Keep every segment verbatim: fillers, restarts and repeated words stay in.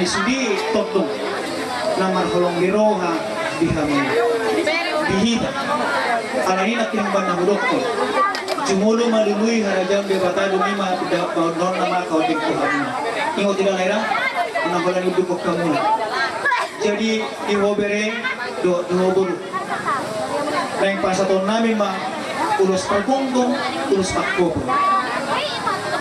Sude tondong na marholong ni roha di hamu, di hita. Alani i nangkin umbahen na hudokkon, jumolo ma lului harajaon Debata, dung i ma da-, bahenonna ma angka onding tu hamu. Ingot i da, lae da, na holan i hudokkon hamu. Jadi di ho bere dohot di ho boru, naeng pasahatonnami ma ulos pargomgom, ulos pargomgom.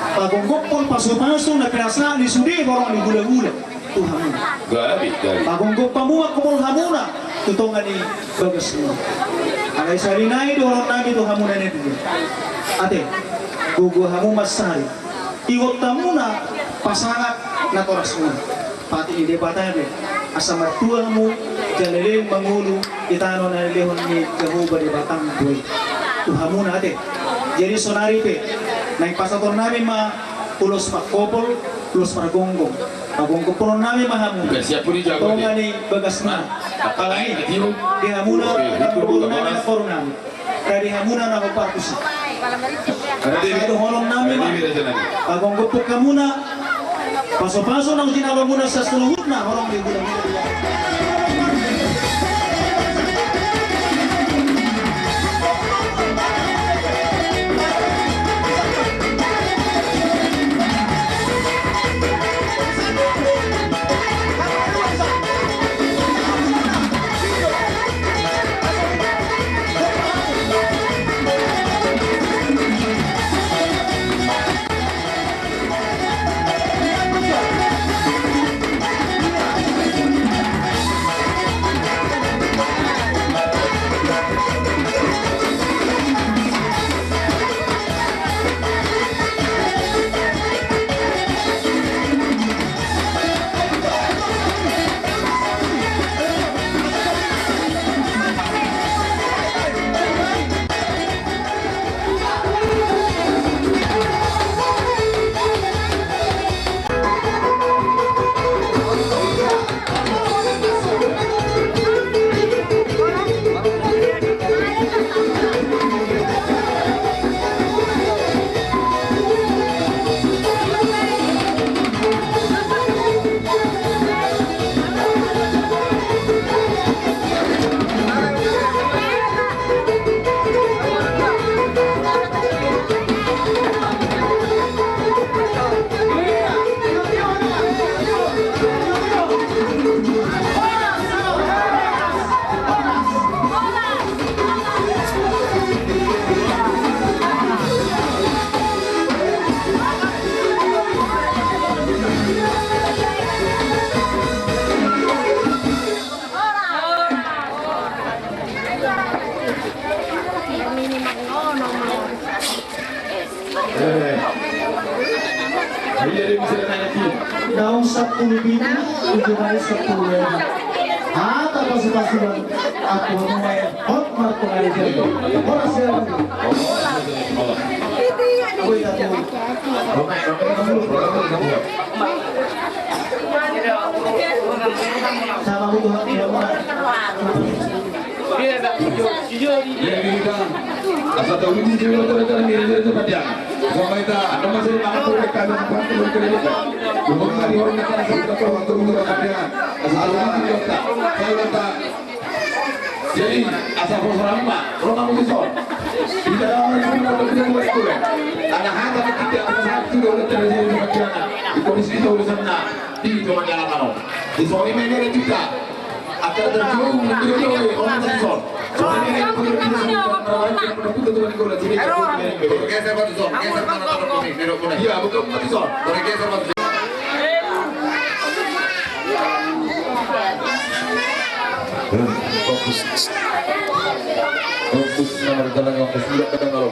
Pagomgophon pasupasu na pinasahat ni sude horong ni hulahula tu hamuna. Gabe, gabe. Pagomgom pamuhak hombar hamuna tu tonga ni bagasmuna. Alai sahali nai dohononnami tu hamuna na dua. Ate, gogo hamu mansari. Ingot hamuna pasangaphon natorasmuna. Patik ni Debata be, asa martua hamu jala leleng mangolu di tano na nilehon ni Jahowa Debatam be tu hamuna, ate. Jadi saonari pe naeng pasahatonnami ma ulos pargomgom, ulos pargomgom. Pagomgophononnami ma hamu tu tonga ni bagasmuna. Apalagi di hamuna na pargomgomnami, na pargomgomnami. Rade hamuna na hombar tusi. Asa dohononnami ma, pagomgophon hamuna pasupasu na hujalo muna sian saluhutna horong ni hulahula. Daong sampulu pitu, ujungna sampulu lima. Hata pasupasuan, aku main hot marko dari jero. Horas ya. Aku itu. Sama butuh hati ya. Asa tahu ini dia, dia, dia, dia, dia, dia, dia, dia, dia, dia, dia, jadi, asa poso ramma, ro ma mungkin son. Tidak ada orang yang mau berpikir buat itu, ya. Karena hata kita, asa satu, dua, tiga, dia, dia, dia, dia, di kondisi kita urusannya, di zaman jalan, di sore ini ada kita. Acara terjun, terjun, terjun, terjun. Geser, Pak Tuson. Geser, Pak Tuson. Iya, betul, Pak Tuson. Geser, Pak Tuson. Fokus. Fokus, nomor jalan yang kesudah, kadang kalau.